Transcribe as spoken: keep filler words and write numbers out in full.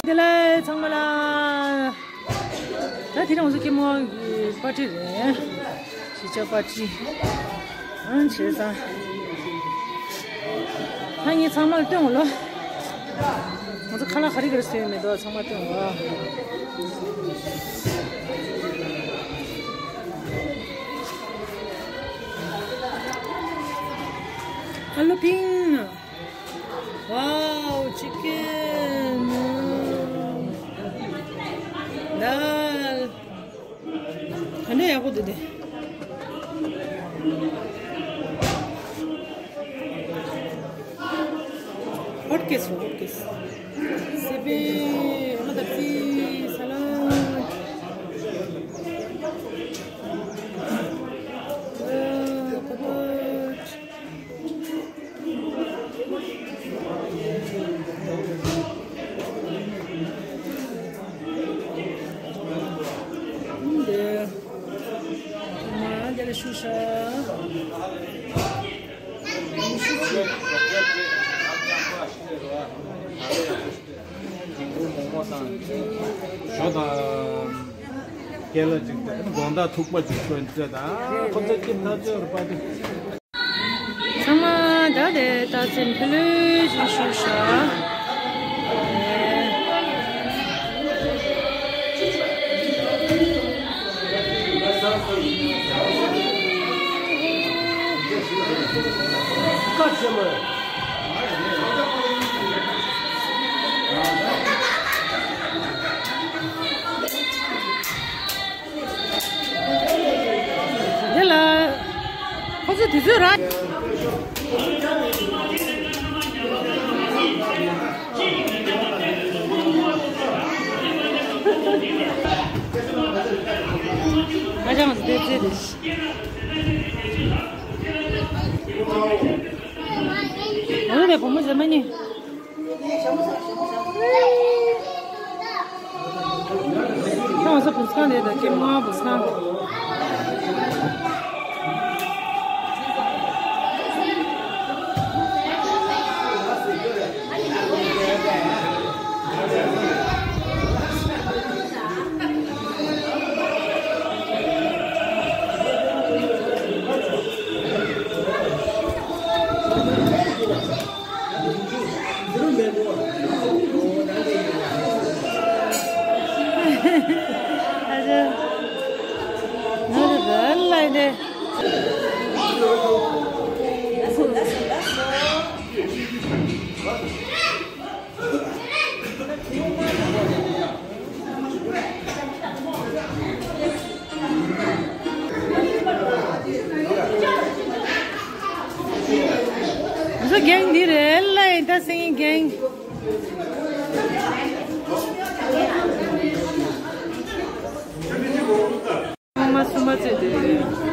དེ་ལ་ཚང་མ་ལ། ད་དེ་རིང་ང་ཚོ་སྐྱེ་དམན་གྱི་པར་ཊི་རེད། གཞིས་ཆགས་པར་ཊི། ཨང་བྱས་ཙང་། ད་ངས་ཚང་མར་སྟོན་གོ་ལོ། ང་ཚོ་ཁ་ལག་ག་རེ་ག་རེ་བཟོས་ཡོད་མེད་དོ་ཚང་མ་སྟོན་གོ། ཨ་ལུ་པིང་། Wow, chicken. Dal. ག་འདྲ་ཡག་པོ་འདུག་དེ། Hotcakes, hotcakes. Sippy, another tea, salad. Uh, papat. ཞོ་དང་། ཀེ་ལ་ཅིག་དང་། དགོང་དག་ཐུག་པ་ཅིག་ཞོ་ཡིན་ཚད་དང་། ཁོ་ཚོ་སྐྱིད་ཐག་ཆོད་རེད་པ་དེ། ཚང་མ་ད་དེ་ད་སེམས་ཕུ་ལུ་ཞིག་ཞུ་ཤག་དེ་ལ་ཁོ་ཚོ་དུས་ཚོད་རག་ང་ཅག་ང་ཚོ་དེ་ཚོད་དེ། ང་ཚོ་དེ་བུ་མོ་ཟེར་མ་ཉན། ཁྱོད་ང་ཚོ་བུ་སྐང་རེད་ད། ཀེ་མ་བུ་སྐང་། ང་ཚོ་གེང་འདི་རེད་ལ་ཡིན་ད་སེང་གེ་གེང་། མ་སུམ་པ་ཚོས་དེ་རེད།